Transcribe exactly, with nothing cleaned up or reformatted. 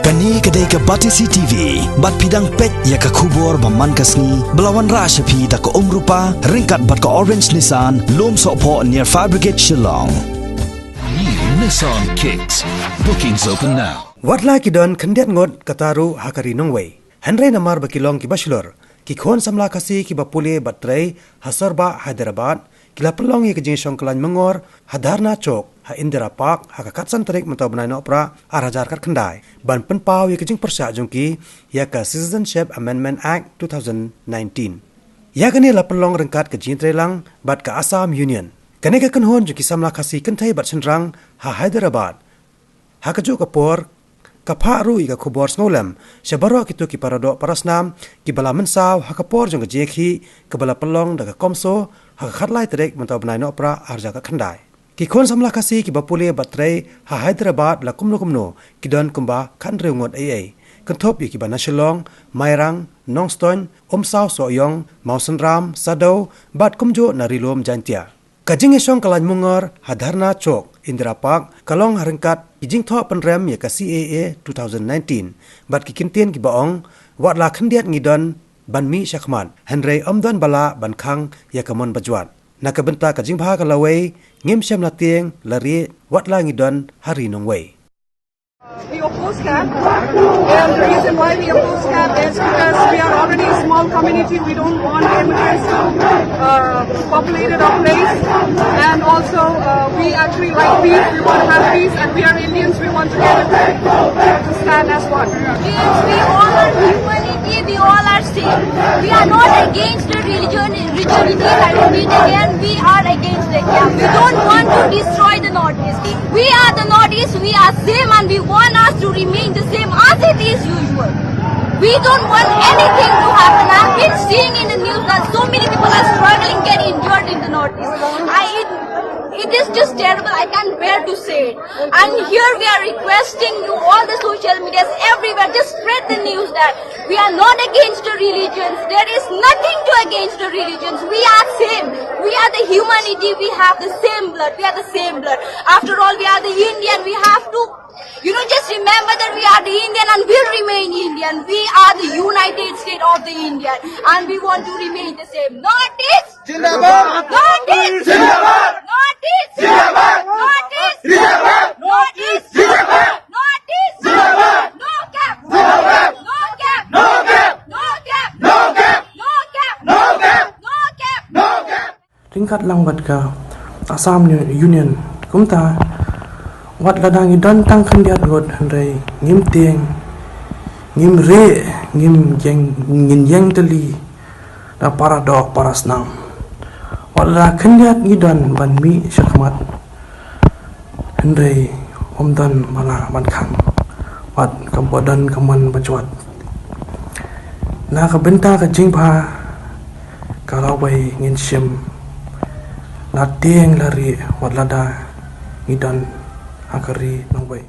Kane ka dei ka Batesi T V, bad phi dang peit ïa ka khubor ba man ka sngi, ba la wanrah sha phi da ka Umrupa, ryngkat bad ka Orange Nissan, Lumsohphoh near Fire Brigade Shillong. New Nissan Kicks. Bookings open now. Wat la ki don khyndiat ngut kata ruh ha ka ri nongwei, hynrei namar ba ki long kiba shlur, ki khun samla Khasi kiba pule bad trei ha Sorbah, Hyderabad, ki la pynlong ïa ka jingïashong kyllaiñ myngor ha Dharna Chowk ha Indira Park ha ka khatsan tarik mynta u bnai Nohprah ar hajar khatkhyndai, ban pynpaw ïa ka jingpyrshah jong ki ïa ka Citizenship Amendment Act two thousand nineteen. Ïa kane la pynlong ryngkat ka jingtreilang bad ka Assam Union. Kane ka kynhun jong ki samla Khasi kynthei bad shynrang ha Hyderabad. Ha kajuh ka por, ka phah ruh ïa ka khubor sngewlem sha baroh kito ki paradoh parasnam kiba la mynsaw ha ka por jong ka jingïakhih kaba la pynlong da ka CoMSO ha ka khatlai tarik mynta u bnai Nohprah ar hajar khatkhyndai. Ki khun samla Khasi kiba pule bad trei ha Hyderabad la kumno kumno ki don kumba khathynriew ngut ei ei, kynthup ïa kiba na Shillong, Mairang, Nongstoiñ, Umsaw Sohiong, Mawsynram, Saddew, bad kumjuh na Ri-lum Jaintia. Ka jingïashong kyllaiñ myngor ha Dharna Chowk, Indira Park, ka long ha ryngkat ki jingthoh pynrem ïa ka C A A two thousand nineteen, bad ki kyntien kiba ong, wat la khyndiat ngi don ban mih shakhmat, hynrei ym don ba lah ban khang ïa ka mon bajwat. Na ka bynta ka jingbha ka lawei, ngim shym la tieng la rieh, wat la ngi don ha ri nongwei. We oppose CAB. And the reason why we oppose CAB is because we are already a small community. We don't want immigrants to uh, populate our place. And also, uh, we actually like peace. We want to have peace. And we are Indians. We want to get it right. We have to stand as one. Yes, we all are humanity. We all are same. We are not against the religion, religiosity. I repeat again, we are against the CAB. We don't want to destroy the Northeast. We are the Northeast, we are same and we want us to remain the same as it is usual. We don't want anything to happen. I've been seeing in the news that so many people are struggling, getting injured in the Northeast. I, it, it is just terrible. I can't bear to say it. And here we are requesting you, all the social medias, everywhere, just spread the news that we are not against the religions. There is nothing to against the religions. We are same. We are the humanity. We have the same blood. We are the same blood. After all, we are the Indian. We have to, you know, just remember that we are the Indian and will remain Indian. We are the United States of the Indian, and we want to remain the same. Northeast. Zindabad. Northeast. Zindabad. Northeast. Zindabad. Northeast. Zindabad. Northeast. Zindabad. Northeast. Zindabad. No CAB. No CAB. No CAB. No CAB. No CAB. No CAB. No CAB. No CAB. Ryngkat lang bad ka Assam Union, kumta, wat lada ngi don tang khyndiat ngut hynrei ngim tieng, ngim rieh, ngim ïeng, ngin ïeng tylli da paradoh parasnam. Wat la khyndiat ngi don ban mih shakhmat, hynrei ym don ba lah ban khang, wat kaba don ka mon bajwat. Na ka bynta ka jingbha ka lawei, ngin shym la tieng la rieh wat lada ngi don ha ka ri nongwei.